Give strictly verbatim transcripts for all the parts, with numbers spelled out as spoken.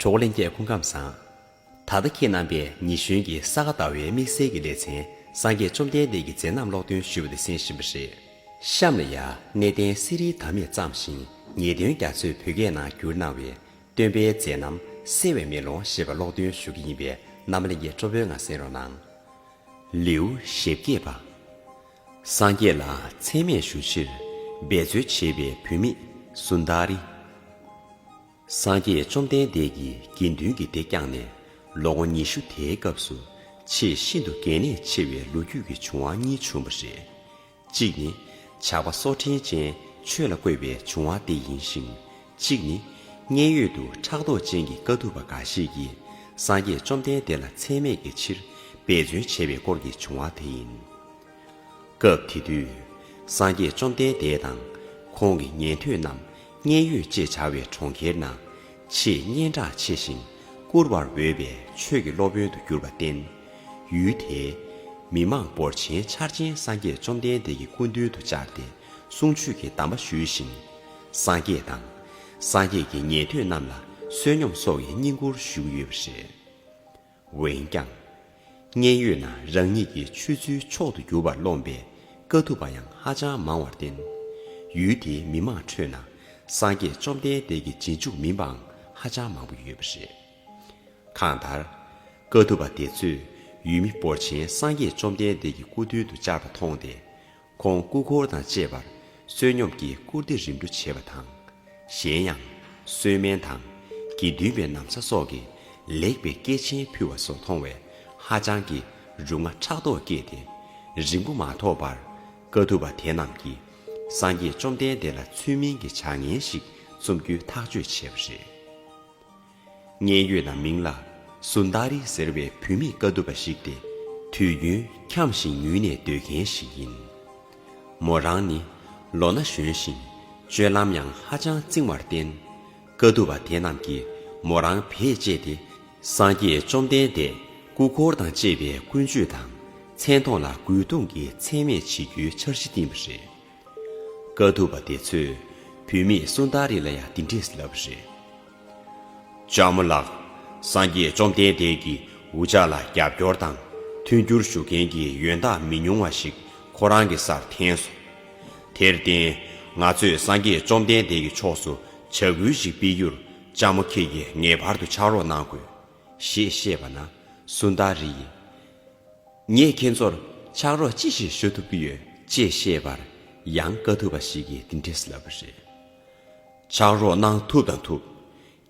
གྲོགས་ལྷན་རྒྱས་སྐུ་ཁམས་བཟང་། ད་ལྟ་ཁྱེད་རྣམ་པས་ཉི་གཞོན་གྱི་ས་ག་ཟླ་བའི་དམིགས་བསལ་གྱི་ལེ་ཚན་སངས་རྒྱས་བཅོམ་ལྡན་འདས་ཀྱི་མཛད་རྣམ་ཀློག་འདོན་ཞུས་པ་དེ་གསན་བཞིན་པ་རེད། གཤམ་ལ་ཡང་གནས་བརྟན་གསེར་རིའི་དར་མས་བརྩམས་ཤིང་ཉེས་ལྟུང་རྒྱ་མཚོས་བོད་སྐད་ནང་བསྒྱུར་གནང་བའི་སྟོན་པའི་མཛད་རྣམ་གསལ་བའི་མེ་ལོང་ཞེས་པ་ཀློག་འདོན་ཞུ་གི་ཡིན་པས་རྣམ་པ་ལྷན་རྒྱས་སྤྲོ་པོའི་ངང་གསན་རོགས་གནང་། ལེའུ་ཞེ་བརྒྱད་པ། སངས་རྒྱས་ལ་མཚན་སྨད་ཞུ་ཕྱིར་འབད་རྩོལ་བྱེད་པའི་བུད་མེད་སུནྡ་རི། སངས་རྒྱས་བཅོམ་ལྡན་འདས་ཀྱིས་དགེ་འདུན་གྱི་སྡེ་བསྐྱངས་ནས་ལོ་ངོ་ཉི་ཤུ་དེའི་སྐབས་སུ་ཆེས་ཤིན་ཏུ་གལ་གནད་ཆེ་བའི་ལོ་རྒྱུས་ཀྱི་བྱུང་བ་གཉིས་བྱུང་བ་རེད། གཅིག་ནི་ཇག་པ་སོ་ཕྲེང་ཅན་ཆོས་ལ་བཀོད་པའི་བྱུང་བ་དེ་ཡིན་ཞིང་། གཅིག་ནི་མཉན་ཡོད་དུ་ཕྲག་དོག་ཅན་གྱི་དཀའ་ཐུབ་པ་འགའ་ཞིག་གིས་སངས་རྒྱས་བཅོམ་ལྡན་འདས་ལ་མཚན་སྨད་ཀྱི་ཕྱིར་འབད་བརྩོན་བྱས་པའི་སྐོར་གྱི་བྱུང་བ་དེ་ཡིན། སྐབས་དེ་དུས་སངས་རྒྱས་བཅོམ་ལྡན་འདས་དང་ཁོང་གི་ཉན་ཐོས་རྣམས་མཉན་ཡོད་ཅེས་བྱ་བའི་གྲོང་ཁྱེར་ན་ཆེས་སྙན་གྲགས་ཆེ་ཞིང་བཀུར་བར་འོས་པའི་ཆོས་ཀྱི་སློབ་དཔོན་དུ་གྱུར་པར་བརྟེན། ཡུལ་དེའི་མི་མང་འབོར་ཆེན་ཆར་ཆེན་སངས་རྒྱས་བཅོམ་ལྡན་འདས་ཀྱི་སྐུ་མདུན་དུ་བཅར་ཏེ་གསུང་ཆོས་ཀྱི་གདམས་པ་ཞུས་ཤིང་། སངས་རྒྱས་དང་། སངས་རྒྱས་ཀྱི་ཉན་ཐོས་རྣམས་ལ་བསོད་སྙོམས་སོགས་ཀྱི་བསྙེན་བཀུར་ཞུས་ཡོད་པ་རེད། འོན་ཀྱང་། མཉན་ཡོད་ན་རང་ཉིད་ཀྱི་ཆོས་ཚུལ་མཆོག་ཏུ་གྱུར་པར་རློམ་པའི་དཀའ་ཐུབ་པ་ཡང་ཧ་ཅང་མང་བར་བརྟེན། ཡུལ་དེའི་མི་མང་ཁྲོད་ན་སངས་རྒྱས་བཅོམ་ལྡན་འདས་ཀྱི་རྗེས་འཇུག་མིན་པའང་ཧ་ཅང་མང་པོ་ཡོད་པ་རེད། གང་ལྟར། དཀའ་ཐུབ་པ་དེ་ཚོས་ཡུལ་མི་འབོར་ཆེན་སངས་རྒྱས་བཅོམ་ལྡན་འདས་ཀྱི་སྐུ་མདུན་དུ་བཅར་བ་མཐོང་སྟེ། ཁོང་སྐུ་འཁོར་དང་བཅས་པར་བསོད་སྙོམས་ཀྱི་བཀུར་སྟི་རིམ་གྲོ་བྱེད་པ་དང་། གཞན་ཡང་། གསོལ་སྨན་དང་། དགེ་འདུན་པའི་ན་བཟའ་སོགས་ཀྱི་ལེགས་པའི་སྐྱེས་ཆེན་ཕུལ་བ་སོགས་མཐོང་བས་ཧ་ཅང་གི་རུ་ང་ཕྲག་དོག་སྐྱེས་ཏེ། རིང་པོ་མ་ཐོགས་པར་དཀའ་ཐུབ་པ་དེ་རྣམས་ཀྱིས་སངས་རྒྱས་བཅོམ་ལྡན་འདས་ལ་ཚུལ་མིན་གྱི་བྱ་ངན་ཞིག་རྩོམ་རྒྱུའི་ཐག་གཅོད་བྱས་པ་རེད། མཉན་ཡོད་ན་མིང་ལ་སུན་དཱ་རི་ཟེར་བའི་བུད་མེད་དཀའ་ཐུབ་པ་ཞིག་སྟེ། དུས་རྒྱུན་འཁྱམས་ཤིང་ཉུལ་ནས་སྡོད་མཁན་ཞིག་ཡིན། མོ་རང་ནི་ལོ་ན་གཞོན་ཞིང་སྤྱོད་ལམ་ཡང་ཧ་ཅང་རྩིང་བར་བརྟེན། དཀའ་ཐུབ་པ་དེ་རྣམས་ཀྱིས་མོ་རང་བེད་སྤྱད་དེ། སངས་རྒྱས་བཅོམ་ལྡན་འདས་སྐུ་འཁོར་དང་བཅས་པའི་ཀུན་སྤྱོད་དང་མཚན་མཐོང་ལ་རྒོལ་རྡུང་གིས་མཚན་སྨད་བྱེད་རྒྱུའི་འཆར་གཞི་བཏིང་བ་རེད། དཀའ་ཐུབ་པ་དེ་ཚོས་བུད་མེད་སུན་དཱ་རི་ལ་ཡང་འདི་འདྲས་ལབ་པ་རེད། ལྕམ་མོ་ལགས། སངས་རྒྱས་བཅོམ་ལྡན་འདས་ཀྱིས་འུ་ཅག་ལ་རྒྱབ་སྐྱོར་དང་མཐུན་འགྱུར་ཞུ་མཁན་གྱི་ཡོན་བདག་མི་ཉུང་བ་ཞིག་ཁོ་རང་གི་སར་འཐེན་སོང་། དེར་བརྟེན། ང་ཚོས་སངས་རྒྱས་བཅོམ་ལྡན་འདས་ཀྱི་ཕྱོགས་སུ་བྱ་འགུལ་ཞིག་སྤེལ་རྒྱུར་ལྕམ་མོ་ཁྱེད་ཀྱིས་ངེས་པར་དུ་ཕྱག་རོགས་གནང་དགོས། ཞེས་བཤད་པ་ན་སུན་དཱ་རི་ཡིས། ངས་ཁྱེད་ཚོར་ཕྱག་རོགས་ཅི་ཞིག་ཞུ་ཐུབ་ཀྱི་ཡོད། ཅེས་བཤད་པར་ཡང་དཀའ་ཐུབ་པ་ཞིག་གིས་འདི་འདྲས་ལབ་པ་རེད། ཕྱག་རོགས་གནང་ཐུབ་དང་ཐུབ།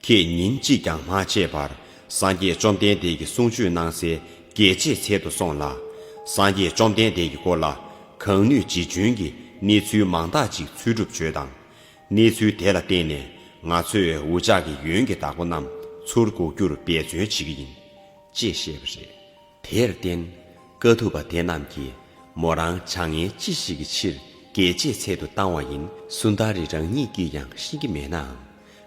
ཁྱེད་ཉིན་གཅིག་ཀྱང་མ་ཆད་པར་སངས་རྒྱས་བཅོམ་ལྡན་འདས་ཀྱི་གསུང་ཆོས་གནང་སའི་རྒྱལ་བྱེད་ཚལ་དུ་སོང་ལ། སངས་རྒྱས་བཅོམ་ལྡན་འདས་ཀྱི་སྐོར་ལ་གང་ནུས་ཇི་བྱུང་གིས་གནས་ཚུལ་མང་དག་ཅིག་འཚོལ་སྒྲུབ་བྱོས་དང་། གནས་ཚུལ་དེ་ལ་བརྟེན་ནས་ང་ཚོས་འུ་ཅག་གི་ཡོན་གྱི་བདག་པོ་རྣམས་ཚུར་འགུག་རྒྱུར་འབད་བརྩོན་བྱེད་ཀྱི་ཡིན། ཅེས་བཤད་པ་རེད། དེར་བརྟེན། དཀའ་ཐུབ་པ་དེ་རྣམས་ཀྱིས་མོ་རང་བྱ་ངན་ཅི་ཞིག་གི་ཕྱིར་རྒྱལ་བྱེད་ཚལ་དུ་བཏང་བ་ཡིན་སུན་དཱ་རི་རང་ཉིད་ཀྱིས་ཀྱང་ཤེས་ཀྱི་མེད་ནའང་།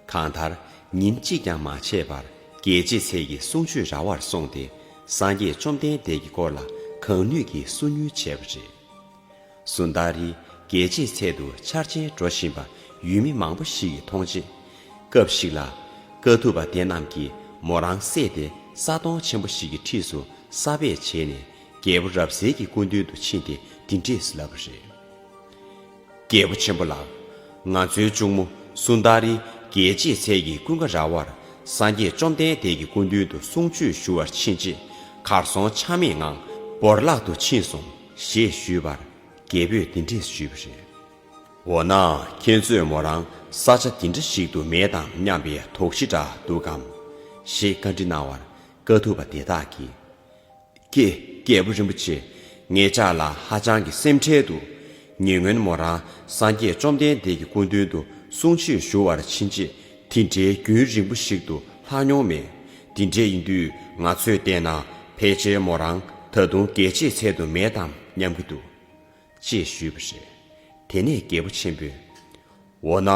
གང་ལྟར་ཉིན་གཅིག་ཀྱང་མ་ཆད་པར་རྒྱལ་བྱེད་ཚལ་གྱི་གསུང་ཆོས་ར་བར་སོང་སྟེ་སངས་རྒྱས་བཅོམ་ལྡན་འདས་ཀྱི་སྐོར་ལ་གང་ནུས་ཀྱིས་སུན་ཉུལ་བྱས་པ་རེད། སུན་དཱ་རི་རྒྱལ་བྱེད་ཚལ་དུ་འཆར་ཅན་འགྲོ་བཞིན་པ་ཡུལ་མི་མང་པོ་ཞིག་གིས་མཐོང་རྗེས། སྐབས་ཤིག་ལ། དཀའ་ཐུབ་པ་དེ་རྣམས་ཀྱིས་མོ་རང་བསད་དེ་ས་དོང་ཆེན་པོ་ཞིག་གི་འཁྲིས་སུ་ས་སྦས་བྱས་ནས་རྒྱལ་པོ་རབ་གསལ་གྱི་སྐུ་མདུན་དུ་ཕྱིན་ཏེ་འདི་འདྲས་ལབ་པ་རེད། རྒྱལ་པོ་ཆེན་པོ་ལགས། ང་ཚོའི་གཅུང་མོ་སུན་དཱ་རི་རྒྱལ་བྱེད་ཚལ་གྱི་ཀུན་དགའ་ར་བར་སངས་རྒྱས་བཅོམ་ལྡན་འདས་ཀྱི་སྐུ་མདུན་དུ་གསུང་ཆོས་ཞུ་བར་ཕྱིན་རྗེས་གར་སོང་ཆ་མེད་ངང་བོར་བརླག་ཏུ་ཕྱིན་སོང་ཞེས་ཞུས་པར། རྒྱལ་པོས་འདི་འདྲས་ཞུས་པ་རེད། འོ་ན་ཁྱེད་ཚོས་མོ་རང་ས་ཆ་འདི་འདྲ་ཞིག་ཏུ་མེད་དམ་སྙམ་པའི་དོགས་གཞི་འདྲ་འདུག་གམ། ཞེས་བཀའ་འདྲི་གནང་བར་དཀའ་ཐུབ་པ་དེ་དག་གིས། ཀྱེ། རྒྱལ་པོ་རིན་པོ་ཆེ། ངེད་ཅག་ལ་ཧ་ཅང་གི་སེམས་ཁྲལ་འདུག་ཉེ་སྔོན་མོ་རང་སངས་རྒྱས་བཅོམ་ལྡན་འདས་ཀྱི་སྐུ་མདུན་དུ་གསུང་ཆོས་ཞུ་བར་ཕྱིན་རྗེས་དེ་འདྲའི་རྒྱུན་རིང་པོ་ཞིག་ཏུ་ལྷག་མྱོང་མེད། དེ་འདྲ་ཡིན་དུས་ང་ཚོས་བལྟས་ན་ཕལ་ཆེར་མོ་རང་ད་དུང་རྒྱལ་བྱེད་ཚལ་དུ་མེད་དམ་སྙམ་གྱི་འདུག་ཅེས་ཞུས་པ་རེད། དེ་ནས་རྒྱལ་པོ་ཆེན་པོས། འོ་ན།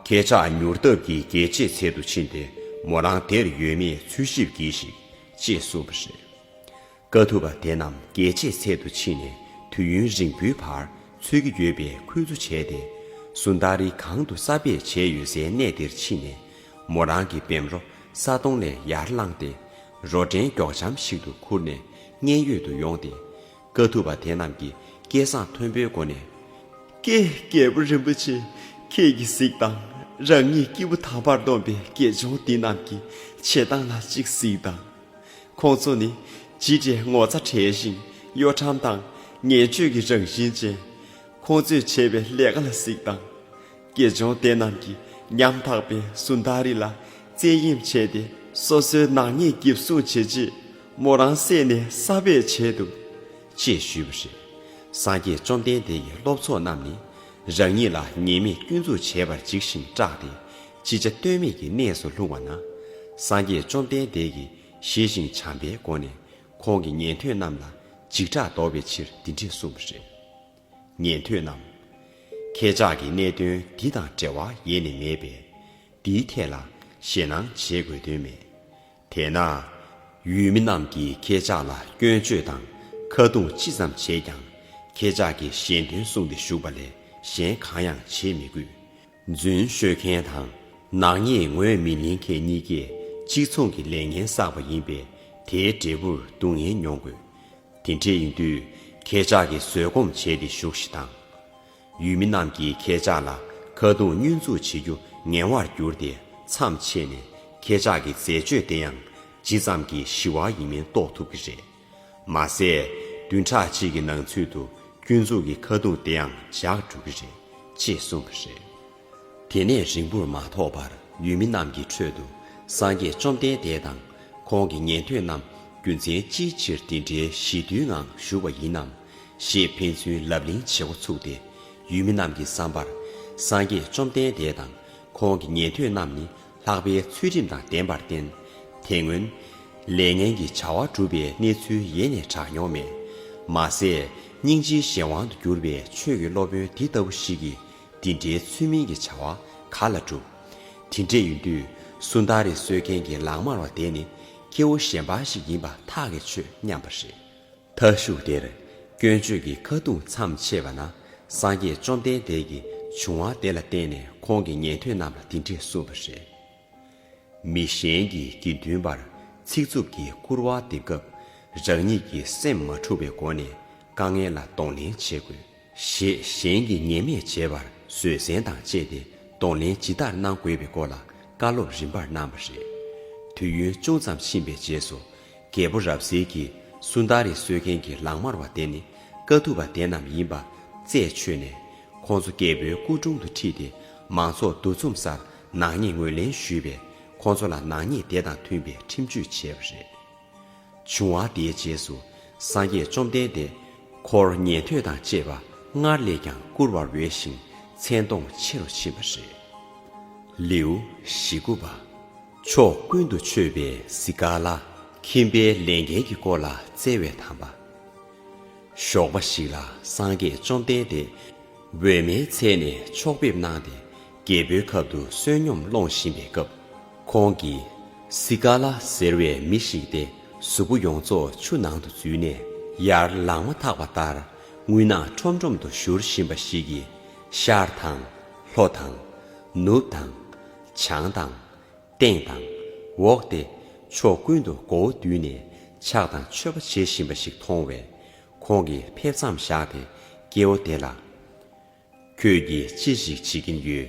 ཁྱེད་ཅག་མྱུར་སྟབས་ཀྱིས་རྒྱལ་བྱེད་ཚལ་དུ་ཕྱིན་ཏེ་མོ་རང་དེར་ཡོད་མེད་འཚོལ་ཞིབ་གྱིས་ཤིག་ཅེས་གསུངས་པ་རེད། དཀའ་ཐུབ་པ་དེ་རྣམས་རྒྱལ་བྱེད་ཚལ་དུ་ཕྱིན་ནས་དུས་ཡུན་རིང་པོའི་བར་འཚོལ་གྱི་ཡོད་པའི་ཁུལ་དུ་བྱས་ཏེ། སུན་དཱ་རི་གང་དུ་ས་སྦས་བྱས་ཡོད་སའི་གནས་དེར་ཕྱིན་ནས་མོ་རང་གི་བེམ་རོ་ ས་དོང་ལས་ཡར་ལངས་ཏེ། རོ་བྲན་མགྱོགས་འཇམ་ཞིག་ཏུ་ཁུར་ནས་མཉན་ཡོད་དུ་ཡོང་སྟེ། དཀའ་ཐུབ་པ་དེ་རྣམས་ཀྱིས་སྐད་གསང་མཐོན་པོའི་སྒོ་ནས། ཀྱེ་རྒྱལ་པོ་རིན་པོ་ཆེ། ཁྱེད་ཀྱིས་གཟིགས་དང་། རང་ཉིད་སྐྱེས་བུ་དམ་པར་སྟོན་པའི་དགེ་སྦྱོང་འདི་རྣམས་ཀྱི་བྱེད་སྟངས་ལ་གཅིག་གཟིགས་དང་། ཁོང་ཚོ་ནི་ཇི་འདྲའི་ངོ་ཚ་བྲལ་ཞིང་གཡོ་ཁྲམ་དང་ངན་སྤྱོད་ཀྱི་རང་བཞིན་ཅན། ཁོང་ཚོས་བྱས་པའི་ལས་ཀ་ལ་གཟིགས་དང་། དགེ་སྦྱོང་དེ་རྣམས་ཀྱིས་ཉམ་ཐག་པའི་སུན་དཱ་རི་ལ་བཙན་གཡེམ་བྱས་ཏེ། སོ་སོའི་ནག་ཉེས་འགེབས་སྲུང་བྱེད་ཆེད་མོ་རང་བསད་ནས་ས་སྦས་བྱས་འདུག་ཅེས་ཞུས་པ་རེད། སངས་རྒྱས་བཅོམ་ལྡན་འདས་ཀྱི་སློབ་ཚོགས་རྣམས་ནི། རང་ཉིད་ལ་ཉེས་དམིགས་སྐྱོན་འཛུགས་བྱས་པར་འཇིགས་ཤིང་སྐྲག་སྟེ། ཅི་བྱ་གཏོལ་མེད་ཀྱི་གནས་སུ་ལྷུང་བ་ན། སངས་རྒྱས་བཅོམ་ལྡན་འདས་ཀྱིས་ཞི་ཞིང་བྱམས་པའི་སྒོ་ནས་ཁོང་གི་ཉན་ཐོས་རྣམས་ལ་འཇིགས་སྐྲག་ཟློག་པའི་ཕྱིར་འདི་འདྲས་གསུངས་པ་རེད། ཉན་ཐོས་རྣམས། ཁྱེད་ཅག་གི་གནད་དོན་འདི་དང་འབྲེལ་བ་ཡེ་ནས་མེད་པས། འདིའི་ཐད་ལ་ཞེད་སྣང་བྱེད་དགོས་དོན་མེད། དེས་ན། ཡུལ་མི་རྣམས་ཀྱིས་ཁྱེད་ཅག་ལ་སྐྱོན་བརྗོད་དང་ཁ་རྡུང་ཅི་ཙམ་བྱས་ཀྱང་། ཁྱེད་ཅག་གིས་ཞལ་འདོན་གསུངས་ཏེ་བཞུགས་པ་ལས་གཞན་གང་ཡང་བྱེད་མི་དགོས། རྫུན་ཤོད་མཁན་དང་ནག་ཉེས་ངོས་མི་ལེན་མཁན་གཉིས་ཀས་གཅིག་མཚུངས་ཀྱི་ལས་ངན་བསགས་པ་ཡིན་པས། དེའི་འབྲས་བུར་སྡུག་བསྔལ་མྱོང་དགོས། དེ་འདྲ་ཡིན་དུས། ཁྱེད་ཅག་གིས་བཟོད་སྒོམ་བྱས་ཏེ་བཞུགས་ཤིག་དང་། ཡུལ་མི་རྣམས་ཀྱིས་ཁྱེད་ཅག་ལ་ཁ་རྡུང་བསྙོན་འཛུགས་བྱེད་རྒྱུ་ངལ་བར་གྱུར་ཏེ་མཚམས་ཆད་ནས། ཁྱེད་ཅག་གི་མཛད་སྤྱོད་དེ་ཡང་ཇི་ཙམ་གྱིས་ཞི་བ་ཡིན་མིན་རྟོགས་ཐུབ་ཀྱི་རེད། མ་ཟད། བདུན་ཕྲག་གཅིག་གི་ནང་ཚུད་དུ་སྐྱོན་འཛུགས་ཀྱི་ཁ་རྡུང་དེ་ཡང་འཇགས་འགྲོ་གི་རེད། ཅེས་གསུངས་པ་རེད། དེ་ནས་རིང་པོར་མ་ཐོགས་པར་ཡུལ་མི་རྣམས་ཀྱི་ཁྲོད་དུ་སངས་རྒྱས་བཅོམ་ལྡན་འདས་དང་ཁོང་གི་ཉན་ཐོས་རྣམས་རྒྱུ་མཚན་ཅིའི་ཕྱིར་དེ་འདྲའི་ཞི་དུལ་ངང་བཞུགས་པ་ཡིན་ནམ་ཞེས་ཕན་ཚུན་ལབ་གླེང་བྱེད་འགོ་ཚུགས་ཏེ། ཡུལ་མི་རྣམས་ཀྱི་བསམ་པར། སངས་རྒྱས་བཅོམ་ལྡན་འདས་དང་ཁོང་གི་ཉན་ཐོས་རྣམས་ནི་ལྷག་པའི་ཚུལ་ཁྲིམས་དང་ལྡན་པར་བརྟེན། དེ་སྔོན་ལས་ངན་གྱི་བྱ་བ་བསྒྲུབས་པའི་གནས་ཚུལ་ཡེ་ནས་གྲགས་མྱོང་མེད། མ་ཟད། སྙིང་རྗེའི་གཞན་དབང་དུ་གྱུར་པའི་ཆོས་ཀྱི་སློབ་དཔོན་འདི་ལྟ་བུ་ཞིག་གིས། འདི་འདྲའི་ཚུལ་མིན་གྱི་བྱ་བ་ག་ལ་སྒྲུབ། དེ་འདྲ་ཡིན་དུས། སུན་དཱ་རི་གསོད་མཁན་གྱི་ལག་དམར་བ་དེ་ནི་སྐྱེ་བོ་གཞན་པ་ཞིག་ཡིན་པ་ཐག་གིས་ཆོད་སྙམ་པ་རེད། མཐའ་གཞུག་དེར། སྐྱོན་བརྗོད་ཀྱི་ཁ་རྡུང་མཚམས་ཆད་པ་ན། སངས་རྒྱས་བཅོམ་ལྡན་འདས་ཀྱིས་བྱུང་བ་དེ་ལ་བརྟེན་ནས་ཁོང་གི་ཉན་ཐོས་རྣམས་ལ་འདི་འདྲས་གསུངས་པ་རེད། མི་གཞན་གྱི་དགེ་འདུན་པར་ཚིག་རྩུབ་ཀྱི་སྐུར་བ་འདེབས་སྐབས། རང་ཉིད་ཀྱི་སེམས་མ་འཁྲུགས་པའི་སྒོ་ནས་དཀའ་ངལ་ལ་གདོང་ལེན་བྱེད་དགོས། ཞེས་གཞན་གྱི་ཉེས་དམིགས་བྱས་པར་བཟོད་བསྲན་དང་བཅས་ཏེ་གདོང་ལེན་ཇི་ལྟར་གནང་དགོས་པའི་སྐོར་ལ་བཀའ་སློབ་རིམ་པར་གནང་བ་རེད། དུས་ཡུན་ཅུང་ཙམ་ཕྱིན་པའི་རྗེས་སུ། རྒྱལ་པོ་རབ་གསལ་གྱིས་སུན་དཱ་རི་གསོད་མཁན་གྱི་ལག་དམར་བ་དེ་ནི་དཀའ་ཐུབ་པ་དེ་རྣམས་ཡིན་པ་རྩད་ཆོད་ནས། ཁོང་ཚོ་རྒྱལ་པོའི་སྐུ་དྲུང་དུ་ཁྲིད་དེ། མང་ཚོགས་འདུ་འཛོམས་སར་ནག་ཉེས་ངོས་ལེན་ཞུས་པས། ཁོང་ཚོ་ལ་ནག་ཉེས་དེ་དང་མཐུན་པའི་ཁྲིམས་གཅོད་བྱས་པ་རེད། བྱུང་བ་དེའི་རྗེས་སུ། སངས་རྒྱས་བཅོམ་ལྡན་འདས་འཁོར་ཉན་ཐོས་དང་བཅས་པ་སྔར་ལས་ཀྱང་བཀུར་བར་འོས་ཤིང་། མཚན་མཐོང་ཆེ་རུ་ཕྱིན་པ་རེད། ལེའུ་བཞི་དགུ་པ། ཕྱོགས་ཀུན་ཏུ་མཆོད་པའི་སི་ཀ་ལ། ཁྱིམ་པའི་ལས་འགན་གྱི་སྐོར་ལ་བསྩལ་བའི་དམ་པ། ཞོགས་པ་ཞིག་ལ་སངས་རྒྱས་བཅོམ་ལྡན་འདས་འོད་མའི་ཚལ་ནས་ཕྱོགས་ཕེབས་གནང་སྟེ། རྒྱལ་པོའི་ཁབ་ཏུ་བསོད་སྙོམས་སློང་བཞིན་པའི་སྐབས། ཁོང་གིས་སི་ཀ་ལ་ཟེར་བའི་མི་ཞིག་སྟེ། གཟུགས་པོ་ཡོངས་རྫོགས་ཆུ་ནང་དུ་འཛུལ་ནས། ཡར་ལངས་མ་ཐག་པ་ལྟར་རྔུལ་ནག་ཁྲོམ་ཁྲོམ་དུ་བཞུར་བཞིན་པ་ཞིག་གིས། ཤར་དང་། ལྷོ་དང་། ནུབ་དང་། བྱང་དང་། སྟེང་དང་། འོག་སྟེ། ཕྱོགས་ཀུན་ཏུ་མགོ་བོ་དུད་ནས་ཕྱག་དང་མཆོད་པ་བྱེད་བཞིན་པ་ཞིག་མཐོང་བས། ཁོང་གིས་ཕེབས་མཚམས་བཞག་སྟེ་སྐྱེ་བོ་དེ་ལ། ཁྱོད་ཀྱིས་ཅི་ཞིག་བྱེད་ཀྱིན་ཡོད།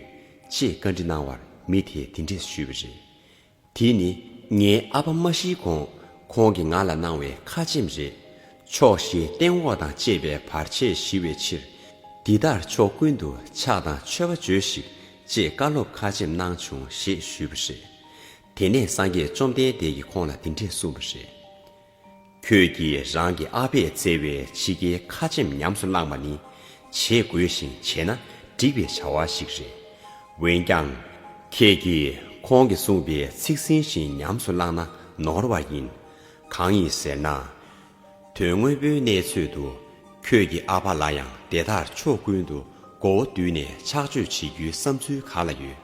ཅེས་བཀའ་འདྲི་གནང་བར། མི་དེས་འདི་འདྲས་ཞུས་པ་རེད། དེ་ནི་ངའི་ཨ་ཕ་མ་ཤིའི་གོང་ཁོང་གིས་ང་ལ་གནང་བའི་ཁ་ཆེམས་རེད། ཕྱོགས་བཞིའི་སྟེང་འོག་དང་བཅས་པའི་བར་ཆད་ཞི་བའི་ཕྱིར། འདི་ལྟར་ཕྱོགས་ཀུན་ཏུ་ཕྱག་དང་མཆོད་པ་བྱོས་ཤིག། ཅེས་བཀའ་སློབ་ཁ་ཆེམས་གནང་བྱུང་ཞེས་ཞུས་པ་རེད། དེ་ནས་སངས་རྒྱས་བཅོམ་ལྡན་འདས་ཀྱིས་ཁོང་ལ་འདི་འདྲས་གསུངས་པ་རེད། ཁྱོད་ཀྱིས་རང་གི་ཨ་ཕས་བསྩལ་བའི་ཕྱི་རྒྱལ་ཁ་ཆེམས་ཉམས་སུ་བླངས་པ་ནི། བྱེད་དགོས་ཤིང་བྱས་ན་འགྲིག་པའི་བྱ་བ་ཞིག་རེད། འོན་ཀྱང་། ཁྱེད་ཀྱིས་ཁོང་གིས་གསུངས་པའི་ཚིག་ཟིན་བཞིན་ཉམས་སུ་བླངས་ན་ནོར་བ་ཡིན། གང་ཡིན་ཟེར་ན། དོན་དངོས་པོའི་གནས་ཚོད་དུ། ཁྱོད་ཀྱི་ཨ་ཕ་ལ་ཡང་དེ་ལྟར་ཕྱོགས་ཀུན་ཏུ་མགོ་བོ་དུད་ནས་ཕྱག་མཆོད་བྱེད་རྒྱུའི་བསམ་ཚུལ་ག་ལ་ཡོད།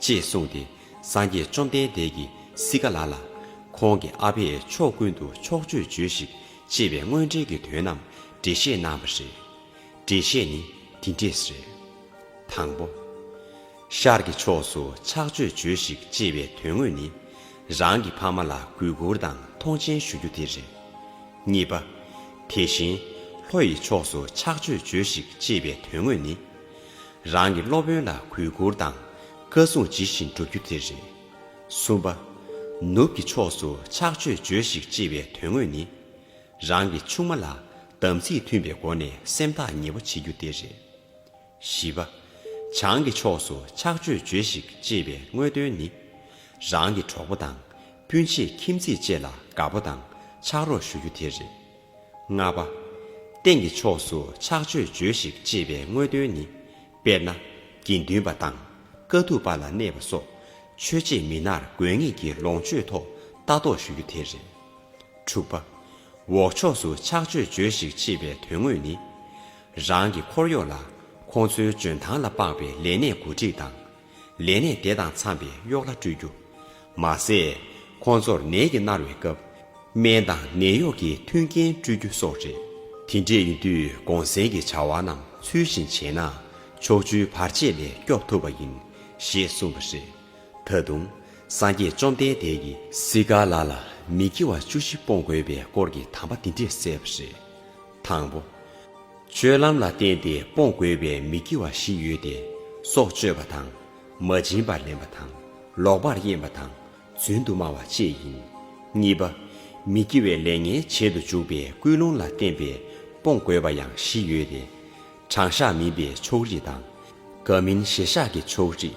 ཅེས་གསུངས་ཏེ། སངས་རྒྱས་བཅོམ་ལྡན་འདས་ཀྱིས་སི་ཀ་ལ་ལ། ཁོང་གི་ཨ་ཕས་ཕྱོགས་ཀུན་ཏུ་ཕྱོགས་བཅུར་བྱོས་ཤིག། ཅེས་པའི་དངོས་འབྲེལ་གྱི་དོན་རྣམས་འགྲེལ་བཤད་གནང་བ་རེད། འགྲེལ་བཤད་ནི་འདི་འདྲས་རེད། དང་པོ། ཤར་གྱི་ཕྱོགས་སུ་ཕྱག་མཆོད་བྱོས་ཤིག། ཅེས་པའི་དོན་དངོས་ནི། རང་གི་ཕ་མ་ལ་གུས་བཀུར་དང་མཐོང་ཆེན་ཞུ་རྒྱུ་དེ་རེད། གཉིས་པ། དེ་བཞིན་ལྷོ་ཡི་ཕྱོགས་སུ་ཕྱག་མཆོད་བྱོས་ཤིག་ཅེས་པའི་དོན་དངོས་ནི། རང་གི་སློབ་དཔོན་ལ་གུས་བཀུར་དང་བཀའ་གསུང་ཇི་བཞིན་སྒྲུབ་རྒྱུ་དེ་རེད། གསུམ་པ། ནུབ་ཀྱི་ཕྱོགས་སུ་ཕྱག་མཆོད་བྱོས་ཤིག་ཅེས་པའི་དོན་དངོས་ནི། རང་གི་ཆུང་མ་ལ་དམ་ཚིག་མཐུན་པའི་སྒོ་ནས་སེམས་ཐག་ཉེ་པོ་བྱེད་རྒྱུ་དེ་རེད། བཞི་པ། བྱང་གི་ཕྱོགས་སུ་ཕྱག་མཆོད་བྱོས་ཤིག་ཅེས་པའི་དངོས་དོན་ནི། རང་གི་གྲོགས་པོ་དང་སྤུན་མཆེད་ཁྱིམ་མཚེས་བཅས་ལ་དགའ་པོ་དང་ཕྱག་རོགས་ཞུ་རྒྱུ་དེ་རེད། ལྔ་པ། སྟེང་གི་ཕྱོགས་སུ་ཕྱག་མཆོད་བྱོས་ཤིག་ཅེས་པའི་དངོས་དོན་ནི། དཔེར་ན། དགེ་འདུན་པ་དང་དཀའ་ཐུབ་པ་ལ་གནས་པ་སོགས་ཆོས་བྱེད་མི་སྣར་དགོས་ངེས་ཀྱི་ལོངས་སྤྱོད་ཐོག་ལྟ་རྟོག་ཞུ་རྒྱུ་དེ་རེད། དྲུག་པ། འོག་ཕྱོགས་སུ་ཕྱག་མཆོད་བྱོས་ཤིག་ཅེས་པའི་དོན་དངོས་ནི། རང་གི་འཁོར་གཡོག་ལ་ཁོང་ཚོའི་འཇོན་ཐང་ལ་དཔག་པའི་ལས་གནས་འགོ་ཁྲིད་དང་། ལས་གནས་དེ་དང་འཚམས་པའི་གཡོག་ལྷ་སྤྲོད་རྒྱུ། མ་ཟད། ཁོང་ཚོར་ནད་ཀྱིས་མནར་བའི་སྐབས། སྨན་དང་ནད་གཡོག་གི་མཐུན་རྐྱེན་སྤྲོད་རྒྱུ་སོགས་རེད། དེ་འདྲས་ཡིན་དུས་གུང་སེང་གི་བྱ་བ་རྣམས་ཚུལ་བཞིན་བྱས་ན་ཕྱོགས་བཅུའི་བར་ཆད་ལས་སྐྱོབ་ཐུབ་པ་ཡིན། ཞེས་གསུངས་པ་རེད། ད་དུང་། སངས་རྒྱས་བཅོམ་ལྡན་འདས་ཀྱིས་སིཀ་ལ་ལ་མི་དགེ་བ་བཅུ་བཞི་སྤོང་དགོས་པའི་སྐོར་གྱི་དམ་པ་འདི་འདྲས་གསལ་བ་རེད། དང་པོ། སྤྱོད་ལམ་ལ་བརྟེན་ཏེ་སྤོང་དགོས་པའི་མི་དགེ་བ་བཞི་ཡོད་དེ། སྲོག་གཅོད་པ་དང་། མ་བྱིན་པར་ལེན་པ་དང་། ལོག་པར་གཡེམ་པ་དང་། རྫུན་དུ་སྨྲ་བ་བཅས་ཡིན། གཉིས་པ། མི་དགེ་བའི་ལས་ངན་བྱེད་དུ་འཇུག་པའི་ཀུན་སློང་ལ་བརྟེན་པའི་སྤོང་དགོས་པ་ཡང་བཞི་ཡོད་དེ། དྲང་གཞག་མིན་པའི་ཕྱོགས་རིས་དང་། དགའ་མིན་ཞེན་བཞག་གི་ཕྱོགས་རིས།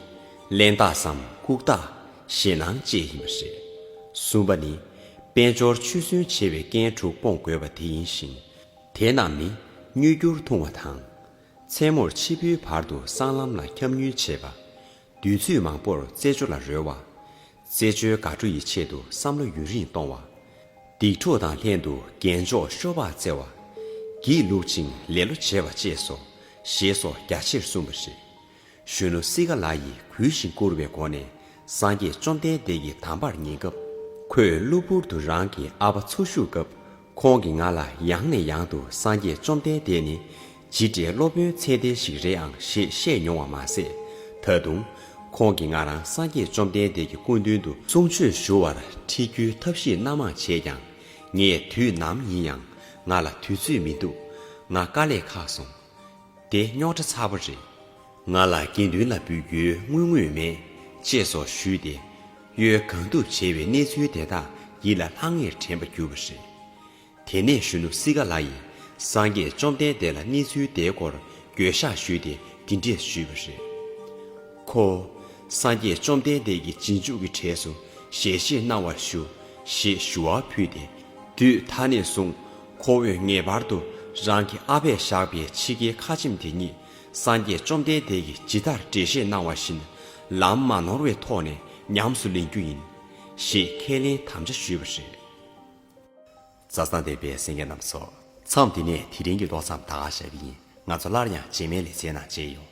གླེན་རྟགས་སམ་ལྐུགས་རྟགས། ཞེད་སྣང་བཅས་ཡིན་པ་རེད། གསུམ་པ་ནི། དཔལ་འབྱོར་ཆུད་ཟོས་ཆེ་བའི་རྐྱེན་དྲུག་སྤོང་དགོས་པ་དེ་ཡིན་ཞིང་། དེ་རྣམས་ནི། དངུལ་སྐྱུར་འཐུང་བ་དང་། མཚན་མོར་ཕྱི་པོའི་བར་དུ་སྲང་ལམ་ལ་འཁྱམ་ཉུལ་བྱེད་པ། དུས་ཚོད་མང་པོར་རྩེད་འཇོ་ལ་རོལ་བ། རྩེད་འཇོའི་དགའ་སྤྲོ་ཡི་ཆེད་དུ་བསམ་བློ་ཡུན་རིང་གཏོང་བ། སྡིག་གྲོགས་དང་ལྷན་དུ་རྒྱན་འཇོག་ཤོ་སྦག་བཙལ་བ། སྒྱིད་ལུག་ཅིང་ལེ་ལོ་བྱེད་པ་བཅས་སོ། ཞེས་སོགས་རྒྱ་ཆེར་གསུངས་པ་རེད། གཞོན་ནུ་སི་ཀ་ལ་ཡིས་གུས་ཤིང་བཀུར་བའི་སྒོ་ནས་སངས་རྒྱས་བཅོམ་ལྡན་འདས་ཀྱི་དམ་པར་ཉན་སྐབས། ཁོས་གློ་བུར་དུ་རང་གི་ཨ་ཕ་འཚོ་བཞུགས་སྐབས། ཁོང་གིས་ང་ལ་ཡང་ནས་ཡང་དུ་སངས་རྒྱས་བཅོམ་ལྡན་འདས་ནི་ཇི་འདྲའི་སློབ་དཔོན་ཚད་ལྡན་ཞིག་རེད་ཨང་ཞེས་བཤད་མྱོང་བ་མ་ཟད། ད་དུང་ཁོང་གིས་ང་རང་སངས་རྒྱས་བཅོམ་ལྡན་འདས་ཀྱི་སྐུ་མདུན་དུ་གསུང་ཆོས་ཞུ་བར་ཁྲིད་རྒྱུའི་ཐབས་ཤེས་སྣ་མང་བྱས་ཀྱང་། ངས་དུས་ནམ་ཡིན་ཡང་ང་ལ་དུས་ཚོད་མི་འདུག་ང་དཀའ་ལས་ཁག་སོང་། དེ་རྙོག་དྲ་ཚ་པོ་རེད། ང་ལ་དགེ་འདུན་ལ་འབུལ་རྒྱུའི་དངུལ་དངོས་མེད། ཅེས་སོགས་ཞུས་ཏེ། གཡོལ་གང་ཐུབ་བྱས་པའི་གནས་ཚུལ་དེ་དག་ཡིད་ལ་ལྷང་ངེར་དྲན་པར་གྱུར་པ་རེད། དེ་ནས་གཞོན་ནུ་སི་ཀ་ལ་ཡིས་སངས་རྒྱས་བཅོམ་ལྡན་འདས་ལ་གནས་ཚུལ་དེའི་སྐོར་འགྱོད་བཤགས་ཞུས་ཏེ་འདི་འདྲས་ཞུས་པ་རེད། ཁོ། སངས་རྒྱས་བཅོམ་ལྡན་འདས་ཀྱི་རྗེས་འཇུག་གི་གྲས་སུ་ཞལ་བཞེས་གནང་བར་ཞུ། ཞེས་ཞུ་བ་ཕུལ་ཏེ། དུས་ད་ནས་བཟུང་ཁོ་བོས་ངེས་པར་དུ་རང་གི་ཨ་ཕས་བཞག་པའི་ཕྱི་རྒྱལ་ཁ་ཆེམས་དེ་ཉིད་སངས་རྒྱས་བཅོམ་ལྡན་འདས་ཀྱིས་ཇི་ལྟར་འགྲེལ་བཤད་གནང་བ་བཞིན་ལམ་མ་ནོར་བའི་ཐོག་ནས་ཉམས་སུ་ལེན་རྒྱུ་ཡིན། ཞེས་ཁས་ལེན་དམ་བཅའ་ཞུས་པ་རེད། མཛའ་བརྩེ་ལྡན་པའི་གསན་མཁན་རྣམས་ཚོ། མཚམས་འདི་ནས་དེ་རིང་གི་ཀློག་མཚམས་ད་ག་བཞག་གི་ཡིན། ང་ཚོ་སླར་ཡང་རྗེས་མའི་ལེ་ཚན་ནང་མཇལ་ཡོང་།